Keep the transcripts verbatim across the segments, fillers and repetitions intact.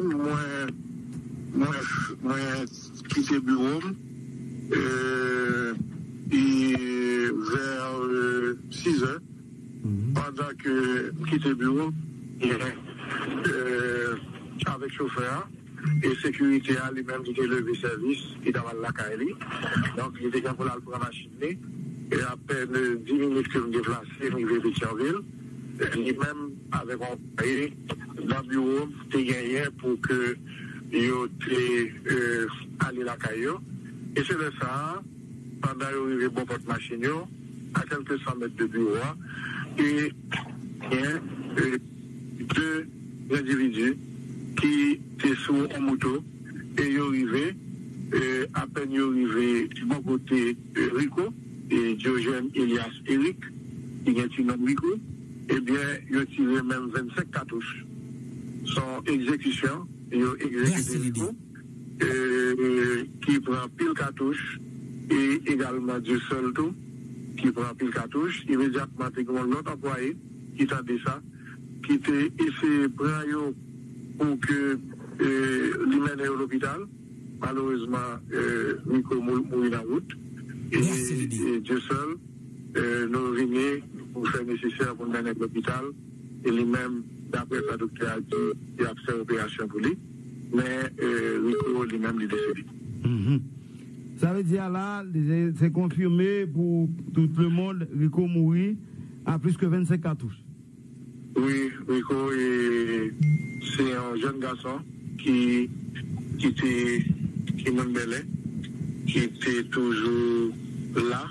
Mwen, mwen, mwen kite biwo m, euh, e, vè, euh, sis è. Pandan ke m kite biwo, euh, avèk chofè a, e sekirite a li menm ki te leve sèvis, ki t ap al lakay li. Donk, li te gen pou l al pran machin li. E apèn, euh, dis minit ke m deplase, m rive Petyonvil. Li menm avèk yon anplwaye nan biwo m te genyen pou ke yo te, euh, ale lakay yo. E se lè sa a, pandan yo rive bò pòt machin yo, a kèlke san mèt de biwo a, e gen, euh, de endividi ki te sou yon moto e yo rive, euh, apèn yo rive bò kote, euh, Rico, e Diogène Elias Eric, ki gen ti non Rico, ebyen, yo tire menm vennsenk katouch. Se yon egzekisyon, yo egzekite Rico, euh, ki pran pil katouch, e egalman Dieuseul tou, ki pran pil katouch. Imedyatman, te gen yon lòt anplwaye ki tande sa, ki te eseye pran yo pou ke, euh, li mennen yo lopital. Malerezman, euh, Rico mou-, mouri nan wout. E, e Dieuseul, euh, nou vini pou fè nesesè pou n mennen l lopital. E li menm, daprè sa doktè a di, y ap fè operasyon pou li. Men, euh, Rico, li menm, li desede. Mhm. Sa vle di a la, se, se konfime pou tout le monde, Rico mouri a plis ke vennsenk katouch. Wi, Rico, e, se yon jèn gason ki, ki te, ki moun bèlè, ki te toujou la,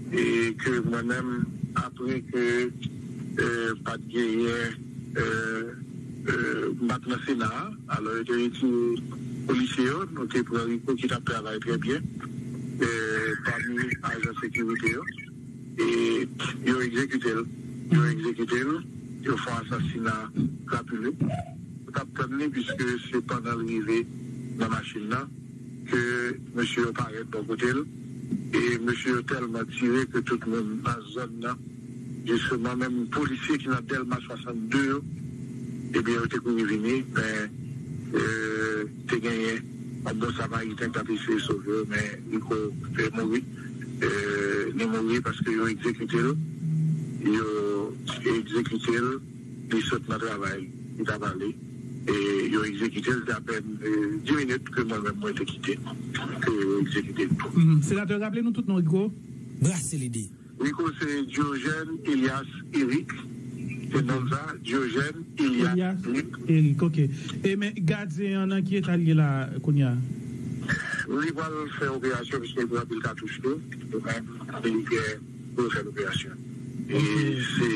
e ke mwen menm, apre ke, e, pa t genyen, e, e, m pa t nan Sena a, alò yo te retire polisye yo, nou te pran Rico ki t ap travay trè byen, e, pami ajan sekirite yo. E yo egzekite l. Yo egzekite l. Yo fè yon asasina krapile. Yo t ap tann li, piske se pandan l rive nan machin nan ke mesye yo parèt bò kote l. E mesye yo tèlman tire ke tout moun nan zòn nan, jisteman, menm polisye ki nan Dèlma swasannde yo, ebyen, yo te kouri vini, men, e, te genyen yon bon samariten ki t ap eseye sove yo, men Rico te mouri. E, li mouri paske yo egzekite l. Yo egzekite l. Li sot nan travay. Li t ap ale. E yo egzekite l. Te apèn, e, dis minit ke mwen menm mwen te kite. Ke yo egzekite l tou. Mhm. Senatè, raple nou tout non, Rico. Brase lide. Rico se Diogène Elias Eric. Se non sa, Diogène Elias Eric. Eric, ok. E men gadyen an nan ki eta l ye la kounye a? Li pral fè operasyon piske li pran pil katouch tou. Li pral militè pou yo fè l operasyon. E se,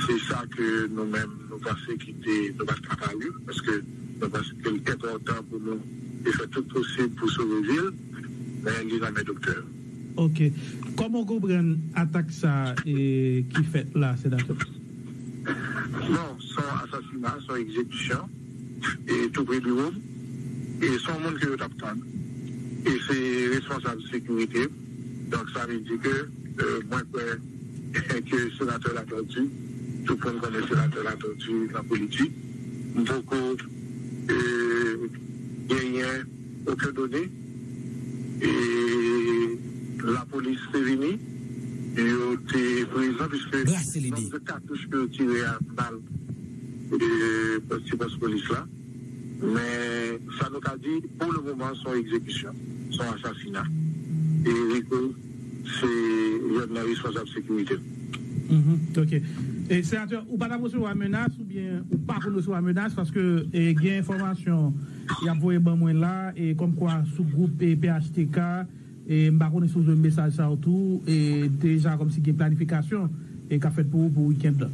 se sa ke nou menm nou panse ki te, nou pa t ka pa li, paske nou panse ke li enpòtan pou nou te fè tout posib pou sove vi l, men li nan men doktè. Ok. Kòman w konprann atak sa, e, ki fèt la, senatè? Non, se yon asasina, se yon egzekisyon, e tou pre biwo m. E se yon moun ke yo t ap tann. E se responsab sekirite. Donk, sa vle di ke, e, mwen kwè ke senatè Latortue, tout moun konnen senatè Latortue nan politik. M poko, e, genyen okenn done. E lapolis te vini, yo te prezan, piske nonb de katouch ke yo tire a bal, e, ti pòs polis la. Men sa nou ka di, pou le moman, se yon egzekisyon, se yon asasina. E Rico, se yonn nan responsab sekirite. Mhm, ok. E, senatè, ou pa t ap resevwa menas oubyen ou pa konn resevwa menas? Paske, e, gen enfòmasyon y ap voye ban mwen la, e, kòmkwa sougwoup, e, P H T K, e, m pa konnen si w jwenn mesaj sa yo tou, e, deja kòmsi gen planifikasyon, e, k ap fèt pou ou pou wikend lan.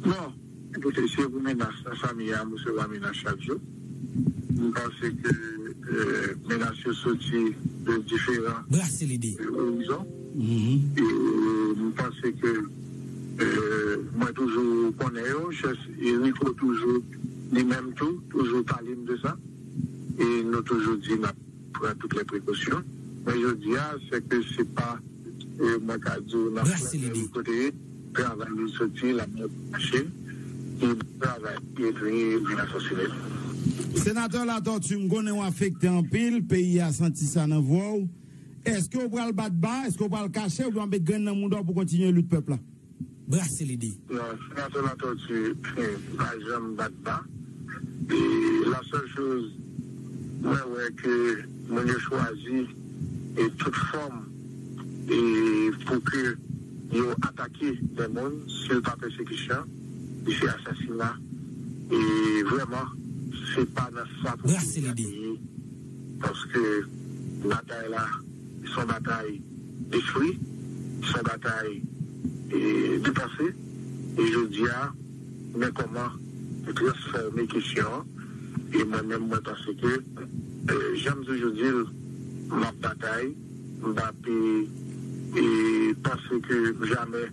Non, kote se pou menas nan fanmi a, m resevwa menas chak jou. M panse ke, e, menas yo soti de diferan, e, orizon. E m panse ke, e, mwen toujou konnen yo, chèf Rico toujou, li menm tou, toujou pale m de sa. E nou toujou di n ap pran tout lè prekosyon. Men jodi a, se ke se pa, e, mwen ka di w nan flanè kote travay li soti, l ap monte machin. E travay, e vin, vin asasinen. Senatè Latortue, m konnen w afekte anpil, peyi a santi sa nan vwa w. Èske w pral bat ba, èske w pral kache, oubyen w ap met grenn nan mouda w pou kontinye lit pèp la? Brase lide. Non, Senatè Latortue, eh, pa janm bat ba. E la sèl choz, mwen wè ke moun yo chwazi e tout fòm e pou ke yo atake de moun, si l pa pèsekisyon, si se asasina. E vrèman, se pa nan sa pou peyi a ye, paske batay la, se yon batay espri, se yon batay e, de panse. E jodi a, men kòman pou transfòme kesyon an. E mwen menm, mwen panse ke, e, jan m toujou di l, m ap batay, m p ap, e, e, panse ke jamè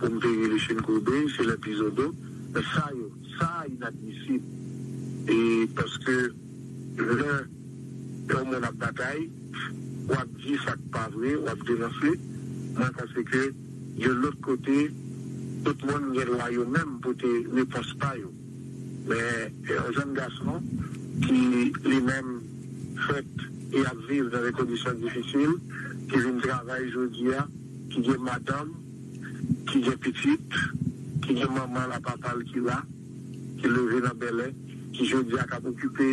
pou m peri le chine koube, se lè pizodo. Men sa yo, sa inadmisib. E paske lè yon moun ap batay, w ap di sa k pa vre, w ap denonse. Mwen panse ke de lòt kote, tout moun gen dwa yo menm pote repons pa yo. Men yon jèn gason ki li menm fèt e ap viv nan de kondisyon difisil, ki vin travay jodi a, ki gen madanm, ki gen pitit, ki gen manman l ak papa l ki la, ki leve nan bèlè, ki jodi a k ap okipe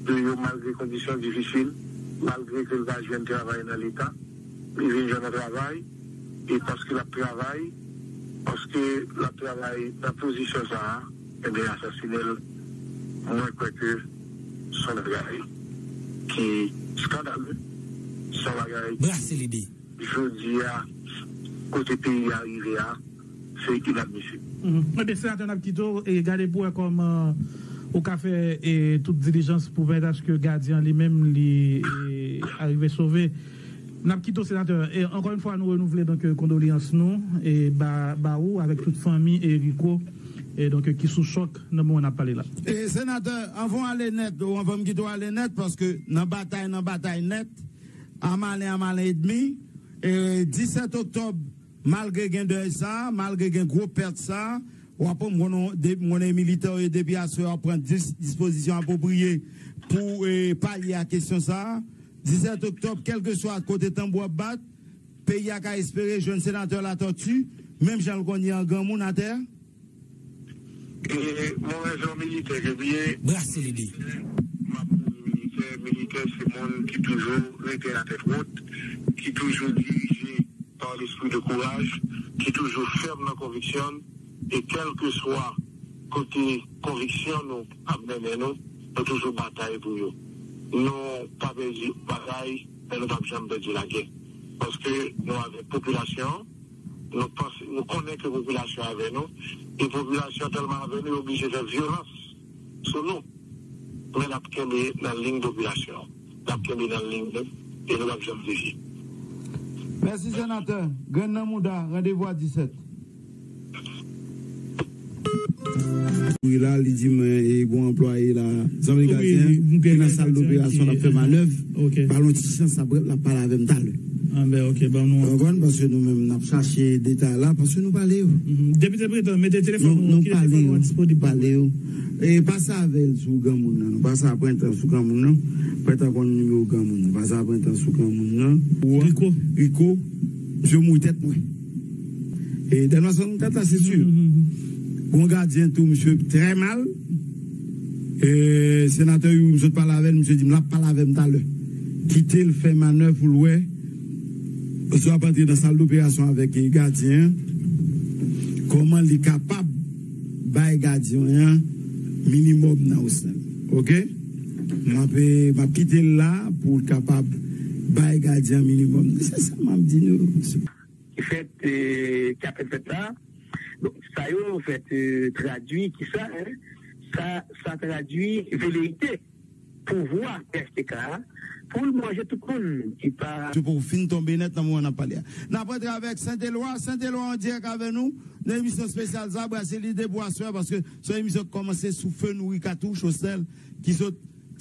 de yo malgre kondisyon difisil, malgre ke l pa jwenn travay nan Leta, li vin jwenn yon travay, e paske l ap travay, paske l ap travay nan pozisyon sa a, ebyen, asasinen l, mwen kwè ke se yon bagay ki skandale, se yon bagay ki, jodi a, kote peyi a rive a, se inadmisib. Mhm. Ebyen, Senatè, n ap kite w e gade pou wè kòman ou ka fè e tout dilijans pou pèmèt aske gadyen an li menm li e, arive sove. N ap kite w, Senatè. E ankò yon fwa, nou renouvle, donk, e, kondoleyans nou e ba, ba ou avèk tout fanmi e Rico e, donk, e, ki sou chòk nan moman n ap pale la. E, Senatè, anvan w ale nèt, ou anvan m kite w ale nèt, paske nan batay, nan batay nèt, a malen, a malen edmi, e, disèt oktòb, malgre gen dèy sa, malgre gen gwo pèt sa, w ap konn, de, m konnen militè yo ye depi aswè, w ap pran dis, dispozisyon apwopriye pou e, palye a kesyon sa. Disèt oktòb, kèlkeswa kote tanbou ap bat, peyi a ka espere jwenn Senatè Latortue, menm jan l konn ye an granmoun atè a. E mwen, jan militè ke m ye, brase lide. M ap mouri militè. Militè se moun ki toujou rete latèt wot, ki toujou dirije pa lespri de kouraj, ki toujou fèm nan konviksyon l, e kèlkeswa kote konviksyon nou ap mennen nou, nou toujou batay pou yo. Nou pa pèdi batay, men nou p ap janm pèdi lagè. Paske nou avèk popilasyon an, nou panse, nou konnen ke popilasyon an avè nou, e popilasyon an tèlman avè nou, yo oblije fè vyolans sou nou. Men n ap kenbe nan liy popilasyon an. N ap kenbe nan liy nou, e nou p ap janm devye. Mèsi, Senatè. Grenn nan mouda, randevou a disèt. Wi, la, li di mwen, e, gon anplwaye la, zanmi gadyen, ki nan sal doperasyon, l ap fè manèv. Ba l yon ti chans, l ap, l ap pale avè m talè. Ou konprann? Paske nou menm, n ap chache detay la, paske nou pale yo. Depite Pretan, mete telefòn nou, nou pale yo, nou pale yo. E pase avè l sou granmoun nan, nou pase a Pretan sou granmoun nan. Pretan konn nimewo granmoun nan, pase a Pretan sou granmoun nan. Rico. Rico, misye mouri tèt mwen. E Delmas sa nou tèt la, se si. Gon gadyen tou, misye trè mal. E, Senatè Youri, m sot pale avè l, misye di m l ap pale avè m talè. Kite l fè manèv pou l wè. Misye ap antre nan sal doperasyon avèk gadyen an. Kòman li kapab bay gadyen an minimòm nan osnèl. Oke? M ap, m ap kite l la pou l kapab bay gadyen an minimòm. Se sa m ap di nou. Ki fèt, e, ki ap fèt la. Bon, sa yo fèt, e, tradui ki sa, en? Sa, sa tradui velerite pouvwa P H T K a pou l manje tout moun ki pa. Pou fin tonbe nèt nan moman n ap pale a. N ap rantre avèk Sentelwa. Sentelwa an dirèk avè nou nan emisyon espesyal sa, Brase Lide pou aswè, paske se yon emisyon ki kòmanse sou fe nouri katouch, osnèl, ki sot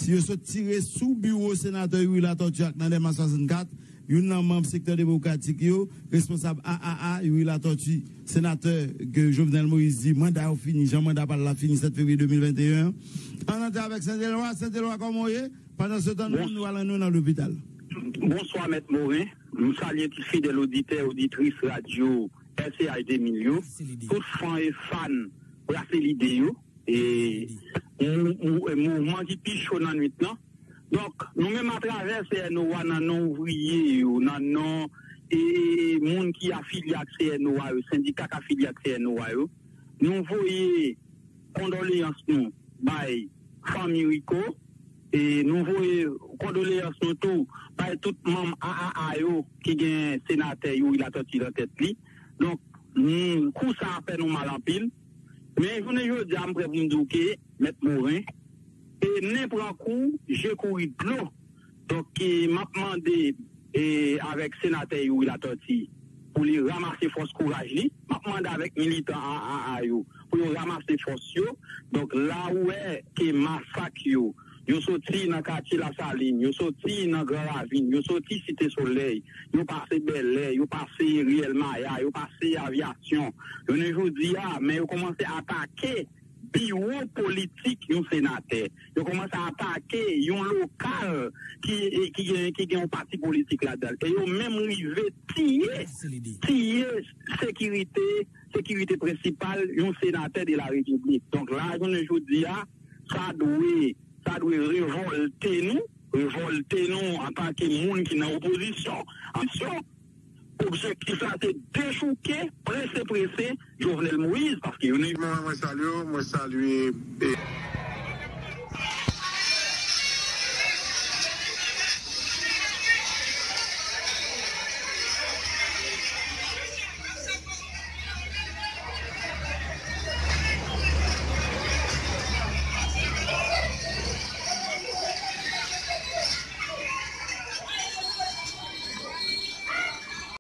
Yo sot tire sou biwo senatè Youri Latortue ak nan Dèlma swasannkat, youn nan manm Sektè Demokratik yo, responsab A A A, Youri Latortue, senatè ke Jovenel Moïse di manda yo fini, jan manda pa l la fini sèt fevriye de mil venteyen an. Ann antre avèk Sentelwa. Sentelwa, kòman w ye? Pandan se tan, nou, nou al annou nan lopital. Bonswa, Mèt Morin. M salye tout fidèl oditè, oditris radyo R C H de mil yo. Tout fan e fan Brase Lide yo. E mou- mou- e mouvman ki pi cho nan nwit lan. Donk, nou menm atravè C N O A, nan non ouvriye yo, nan non e moun ki afilye ak C N O A yo, sendika k afilye ak C N O A yo, nou voye kondoleyans nou bay fanmi Rico, e nou voye kondoleyans nou tou bay tout manm A A A yo ki gen senatè Youri Latortue nan tèt li. Donk, nou, kou sa a fè nou mal anpil. Men jounen jodi a, m prè pou m di w ke, Mèt Morin, e nen pran kou, je kouri dlo. Donk, e, m ap mande, e, avèk senatè Youri Latortue pou li ranmase fòs kouraj li. M ap mande avèk militan A A A yo pou yo ranmase fòs yo. Donk, la ou wè ke masak yo, yo soti nan katye Lasalin, yo soti nan Gran Ravin, yo soti Site Solèy, yo pase Bèlè, yo pase Riyèl Maya, yo pase Avyasyon. Jounen jodi a, men yo kòmanse atake biwo politik yon senatè. Yo kòmanse atake yon lokal ki, ki gen, ki gen yon pati politik ladan l. E yo menm rive tiye, tiye sekirite, sekirite prensipal yon senatè de la repiblik. Donk la, jounen jodi a, sa dwe, sa dwe revòlte nou, revòlte nou antanke moun ki nan opozisyon. Ansyon, objektif la se dechouke, prese, prese, Jovenel Moïse, paske yo ne Mwen, mwen salye w, mwen salye e,